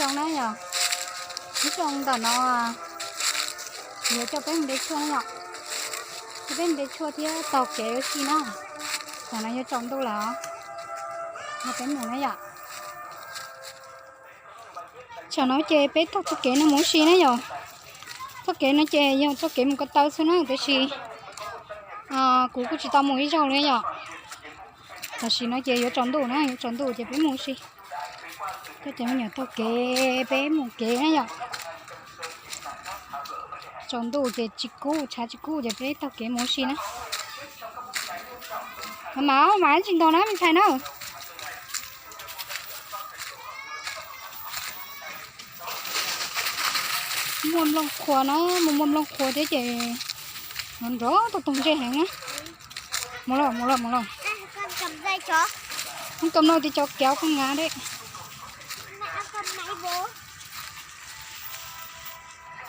xyoo na yom. Ib xyoo ntawm no yuav coj peb mus de tshuaj na yom. Coj peb mus de tshuaj thiab taug kev ua si na. Tsam no yuav tsaus ntuj lawm os, yog peb mus na yom. Tsam no ces peb taug txoj kev no mus ua si na yom. Txoj kev no ces yog txoj kev mus ko taw xwb na, tiam sis kuv kuj tsis tau mus ib zaug li yom. Tam sim no ces yuav tsaus ntuj na, yuav tsaus ntuj ces peb mus ua si. Coj cov me nyuam taug kev, peb mus kev na yom. Tsaus ntuj ces tsis kub, tshav tsis kub ces peb taug kev mus ua si na. Mas mas tsis ntog na me ntxhais na. Muaj nplooj qhuav na, muaj muaj nplooj qhuav thiab ces nrov nrov tuaj toog ntsej heev na. Mus los, mus los, mus los. Kom no tias cov kev koj ngav de.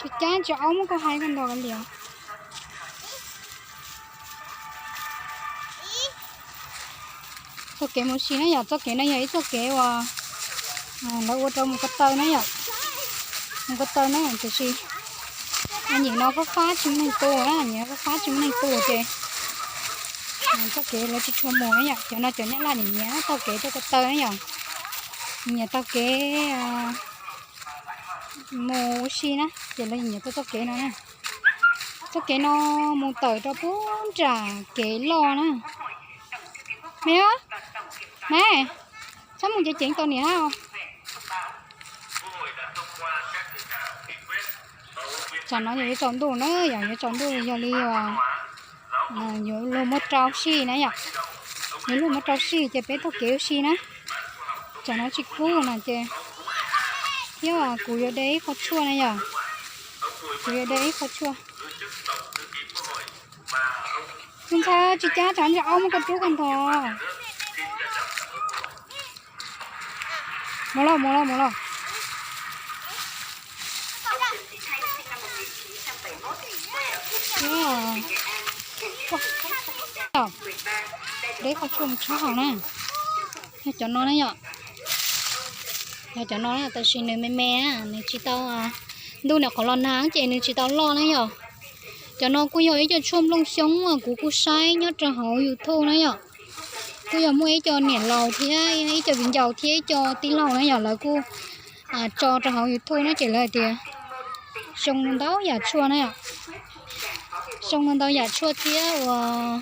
Tsis cab tsis aub muab koj hais koj ntog kav liam. Txoj kev mus si na yom, txoj kev no yog ib txoj kev uas lawv ua rau mus ko taw na yom. Mus ko taw na tiam sis nyem no fab fab tsis muaj neeg tu na, nyem no fab fab tsis muaj neeg tu ces txoj kev lawv tsis tshua mus na yom. Cov no cov nyab laj nyiam nyiam taug kev tuaj ko taw na yom. Nyiam taug kev mus ua si na ces lawv nyiam tuaj txoj kev no na. Txoj kev no mus tawm rau puag nram kev loj na. Me, me, txhob mus ceev ceev tau niam hab. Tsam no yog yuav tsaus ntuj na yom, yuav tsaus ntuj yog li yuav luag muab rau sij na yom. Yuav luag muab rau sij ces peb taug kev ua si na. Tsam no tsis kub na ces thiab kuv yuav de ib qho tshuaj na yom. Kuv yuav de ib qho tshuaj. Tus ntxhais tsis cab tsam ntsis aub muab koj rub koj ntog. Mus los, mus los, mus los. De qhov tshuaj mus tshob haus na. Yog cov no na yom. Yog cov no na, tab sis nws me me na, nws tsis tau, ntuj nws qhov los nag ces nws tsis tau loj na yom. Cov no kuj yog ib co tshuaj nplooj xyoob uas kuv kuj saib nyob rau hauv YouTube na yom. Kuj yog muaj ib co niam laus thiab ib co viv ncaus thiab ib co tij laug na yom, lawv kuj tso rau hauv YouTube na ces lawv hais tias zoo ntau yam tshuaj na yom. Zoo ntau yam tshuaj thiab uas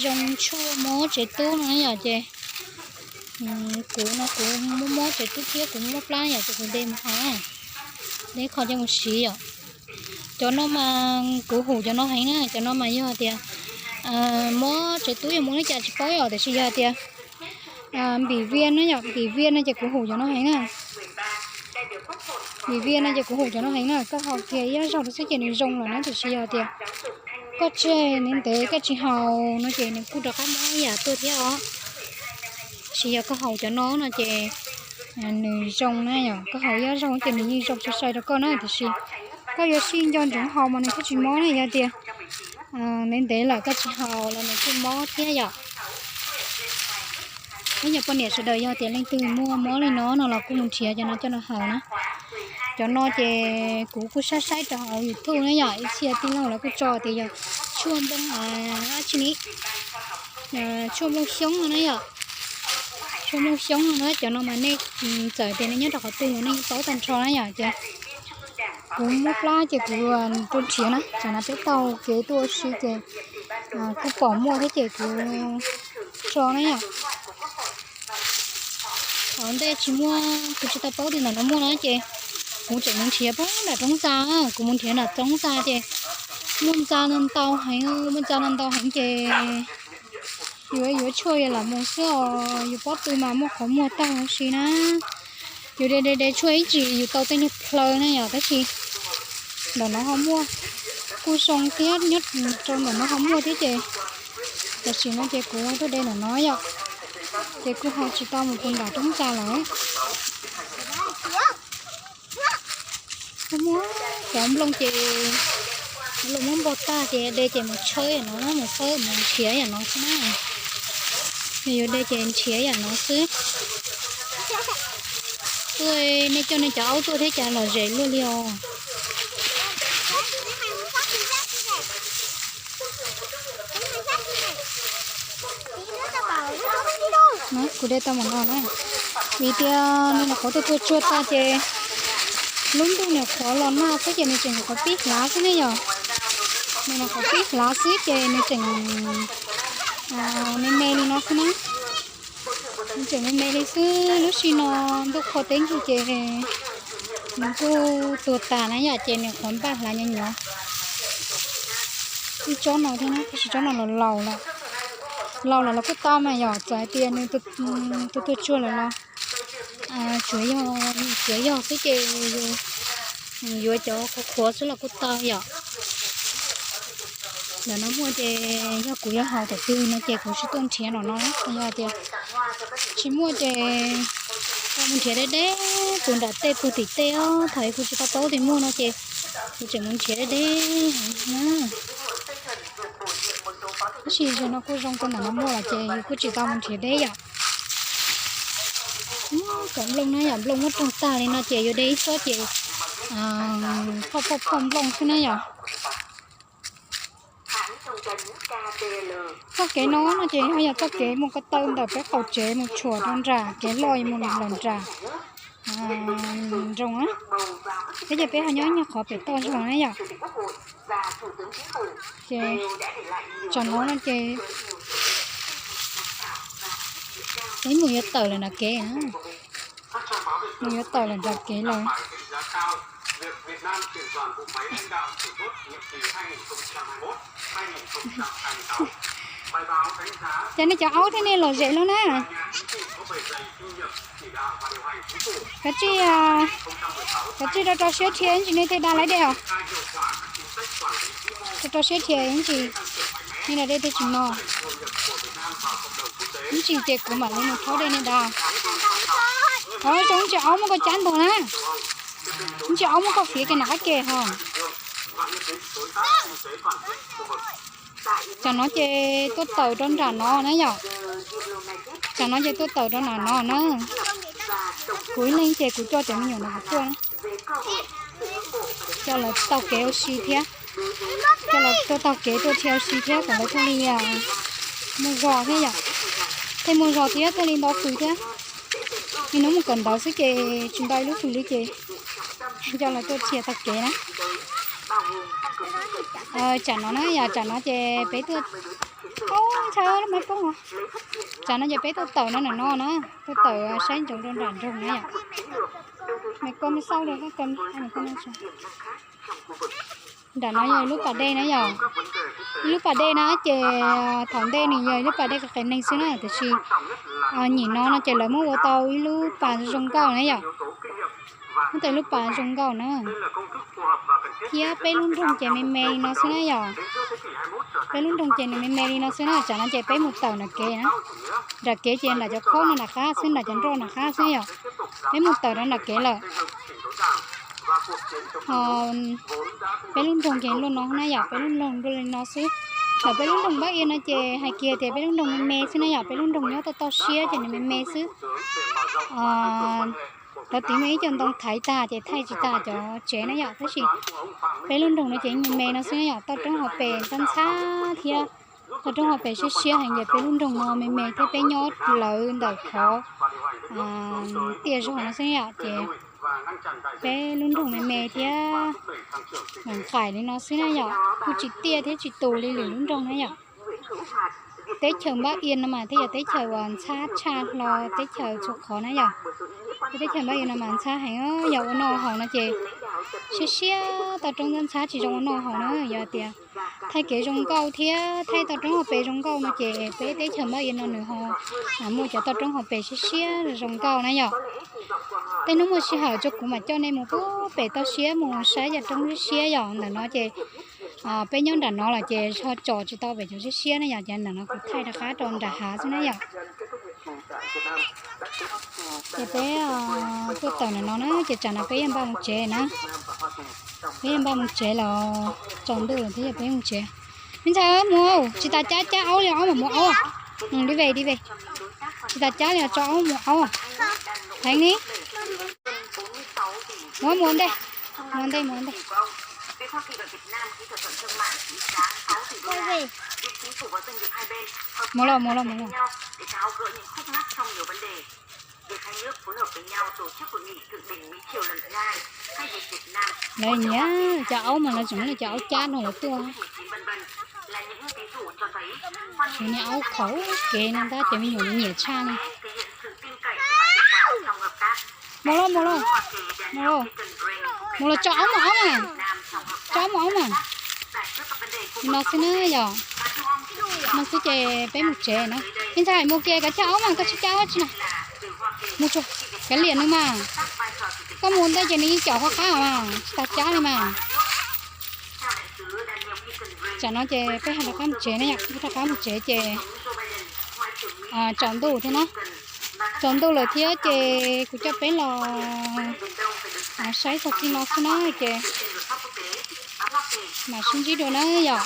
zoo tshuaj mob tsev tub no na yom ces kuv no kuv muab mob tsev tub thiab kuv muab plab yom ces kuv de mus haus na. De qho coj mus siv yom. Cov no mas kuv hum cov no heev na, cov no mas yog tias mob tsev tub yog mob li cas tsis paub yom, tiam sis yog tias npim vias na yom, npim vias no ces kuv hum cov no heev na. Npim vias no ces kuv hum cov no heev na, koj haus kiag ib zaug rau xwb ces nws zoo lawm na, tiam sis yog tias koj tseg ntev ntev koj tsis haus no ces nws kuj rov qab mob ib yam tuaj thiab os. Tiam sis yog koj haus cov no no ces nws zoo na yom, koj haus ib zaug ces nws yeej zoo sai sai rau koj na, tiam sis koj yuav sij nco ntsoov haus mas nws thiaj tsis mob na, yog tias ntev ntev lawm koj tsis haus los nws kuj mob thiab yom. Ib nyuag poj niam sawv daws yog tias leej twg muaj mob li no no los kuj mus nrhiav cov no coj los haus na. Cov no ces kuv kuj saib saib rau hauv YouTube na yom, ib txhia tij laug lawv kuj tso tias yog tshuaj nplooj, dab tsi ni, tshuaj nplooj xyoob no na yom. Tshuaj nplooj xyoob no na, cov no mas nej txawm tias nej nyob rau qhov twg los nej yeej paub tag nrho na yom. Ces kuv muab plab ces kuv rau nrhiav na, tsam no peb taug kev tuaj ua si ces kuj pom muaj thiab ces kuv tso na yom. Ua ntej tsis muaj, kuv tsis tau paub tias ntawm no muaj na ces kuv tseem mus nrhiav puag nram roob ntxa, kuv mus nrhiav nram roob ntxa ces muaj ntxa no ntau heev, muaj ntxa no ntau heev ces yuav yuav tshuaj yuav lam mus xwb os, yus pob tw mas muaj qhov muag tag huv si na. Yus de de de tshuaj ib tsam yus tau tej niag plhaw na yom, tab sis ntawm no ho muaj, kuj zoo thiab nyob rau ntawm no ho muaj thiab ces tam sim no ces kuv tuaj de ntawm no yom, ces kuj ho tsis tau mus puag nram roob ntxa lawm. Kuj muaj cov nplooj ces luag muab npog tag ces de ces mus tshawb yam no, mus tshawb mus nrhiav yam no xwb na. Yus de ces nrhiav yam no xwb. Tuaj, nej coj nej cov aub tuaj thiab cas lom zem luaj li os. Kuv de tau mam no na, vim tias nws nyuam qhuav tuaj tuaj tsuag tag ces lub ntuj nyuam qhuav los nag xwb ces nws tseem nyuam qhuav pib hlav xwb ne yom. Nws nyuam qhuav pib hlav xwb ces nws tseem me me li no xwb na. Nws tseem me me li xwb, lub sij no ntuj qhuav teb ntsis ces nws kuj tuag tas na yom, ces nws qhuav npaj hlav nyuam nyuam. Ib tsob no thiab na, tab sis tsob no los laus lawm, laus lawm los kuj tau mas yom, txawm hais tias nws tuaj tuaj tsuag lawm los tsuav yog, tsuav yog xwb ces yuav cov qhuav qhuav xwb los kuj tau yom. Ntawm no muaj ces yog kuv yuav haus thaum twg no ces kuv tsis tuaj nrhiav no no, yog tias tsis muaj ces mus nrhiav deb deb puag nram tej puag tim tej os, thaum kuv tsis tau paub tias muaj no ces kuv tseem mus nrhiav deb deb na. Tab sis zaum no kuj zoo rau ntawm no muaj los ces yus kuj tsis tau mus nrhiav deb yom. Kom nplooj na yom, nplooj muab roog tag li no ces yuav de ib tsob ces phoj phoj phoj nplooj xwb na yom. Txoj kev no no ces ho yog txoj kev mus ko taw ntawm peb qaum tsev mus tshuam rau nram kev loj mus lawm nram nroog na. Peb ces peb ho nyob nyuag qhov pem toj zog na yom. Ces tsam no no ces peb mus yuav tawm lawm nram kev na. Mus yuav tawm lawm nram kev lawm. Ces nej cov aub thiab nej lom zem lawm na. Kav tsij, kav tsij rau rau siab dhia ib ntsis nej thiaj da laib dej os. Rau rau siab dhia ib ntsis, nej da dej thiaj tsis no. Ib ntsis ces kuv mam li mus rhaub dej nej da. Os, zoo ntsis aub muab koj cab ntog na. Ntsis aub muab koj fiav kiag nram qab ke ho. Tsam no ces tuaj tawm rau nram no na yom. Tsam no ces tuaj tawm rau nram no na. Kuv ib leeg ces kuv coj cov me nyuam no kuv tuaj na. Coj lawv taug kev ua si thiab. Coj lawv tuaj taug kev tuaj dhia ua si thiab kom lawv thiaj li muaj zog thiab yom. Thiaj muaj zog thiab thiaj li nto fws thiab. Ib hnub mus kawm ntawv xwb ces tsis nto ib lub fws li ces coj lawv tuaj dhia taug kev na. Tsam no na yom, tsam no ces peb tuaj, ntshai lub maiv poob. Tsam no ces peb tuaj tawm no nram no na, tuaj tawm saib ntsoov rau nram nroog na yom. Maiv koj maiv xauj rau, nram no yog lub pas dej na yom. Ib lub pas dej na ces thaum ntej nws yog ib lub pas dej qias qias neeg xwb na, tiam sis nyem no no ces lawv muab ua tau ib lub pas zoo nkauj na yom. Muab tau ib lub pas zoo nkauj na. Thiab peb lub nroog ces me me li no xwb na yom. Peb lub nroog ces nws me me li no xwb na, tsam no ces peb mus tawm nram kev na. Nram kev ces nram cov khob no nram qab xwb, nram cov nroj nram qab xwb yom. Peb mus tawm rau nram kev lawm. Ho peb lub nroog ces luaj no na yom, peb lub nroog luaj li no xwb. Thaum peb lub nroog Npab Ia no ces hais kiag tias peb lub nroog me me xwb na yom, peb lub nroog nyob toj toj siab ces nws me me xwb. Tov tiv muaj ib co ntoo thaiv tag ces thaij tsis tag cov tsev na yom, tab sis peb lub nroog no ces me me no xwb na yom, toj roob hauv pes ntxhab ntxhab thiab. Toj roob hauv pes siab siab heev ces peb lub nroog no me me thiab peb nyob lawv ntawm qhov tiaj zog no xwb na yom, ces peb lub nroog me me thiab nqaim li no xwb na yom, kuj tsis tiaj thiab tsis tus li lwm lub nroog na yom. Teb chaws Npab Ia no mas thiaj yog teb chaws uas ntxhab tshaj hlo teb chaws txhua qhov na yom. Teb chaws Npab Ia no mas ntxhab heev, yog ua noj haus no ces siab siab toj roob ntxhab ntxhab tsis zoo ua noj haus na, yog tias thaij kev zoo nkauj thiab thaij toj roob hauv pes zoo nkauj no ces peb teb chaws Npab Ia no nws ho muaj cov toj roob hauv pes siab siab zoo nkauj na yom. Tej hnub muaj sij hawm tso kuv mam coj nej mus pub pem toj siab mus saib cov roob siab siab yom, ntawm no ces peb nyob nram no los ces ho tsom tsis tau pem cov siab siab na yom, ces ntawm no kuv thaij rov qab rau nram hav xwb na yom. Ces peb tuaj tawm ntawm no na ces tsam no peb yeej npaj mus tsev na. Peb yeej npaj mus tsev los tsaus ntuj lawm thiab, peb mus tsev. Me ntxhais mus, tsis tas cab cab aub li, aub mam mus aub. Đi về, đi về. Tsis tas cab li, tso aub mus aub. Heev li. Mus ua ntej, mus ua ntej, mus ua ntej. Mus los, mus los, mus los. Lawv nyiam cov aub mas lawv tseem muab cov aub cab no lawv tuaj. Lawv niag aub qhauv kev no tab ces me nyuam nyiam tshaj li. Mus los, mus los, mus los, mus los tso aub mus aub mas, tso aub mus aub mas. Li no xwb na yom. No xwb ces peb mus tsev na. Ib ntxhais mus kiag koj cab aub mas koj tsis cab aub tsi na. Mus tsuag, kav liam nws mas. Koj mus ntej ces nws yeej caum qhov qab mas tsis tas cab li mas. Tsam no ces peb ho rov qab mus tsev na yom, peb rov qab mus tsev ces tsaus ntuj thiab na. Tsaus ntuj lawm thiab ces kuv coj peb los saib txog txij no xwb na ces mam sib ntsib dua na yom.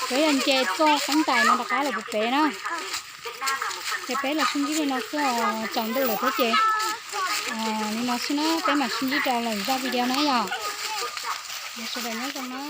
Peb yog nce txoj qeeb ntais no rov qab los pem pem na. Ces peb los sib ntsib li no xwb os, tsaus ntuj lawm thiab ces li no xwb na, peb mam sib ntsib rau lwm zaj video na yom. Sawv daws nyob zoo na.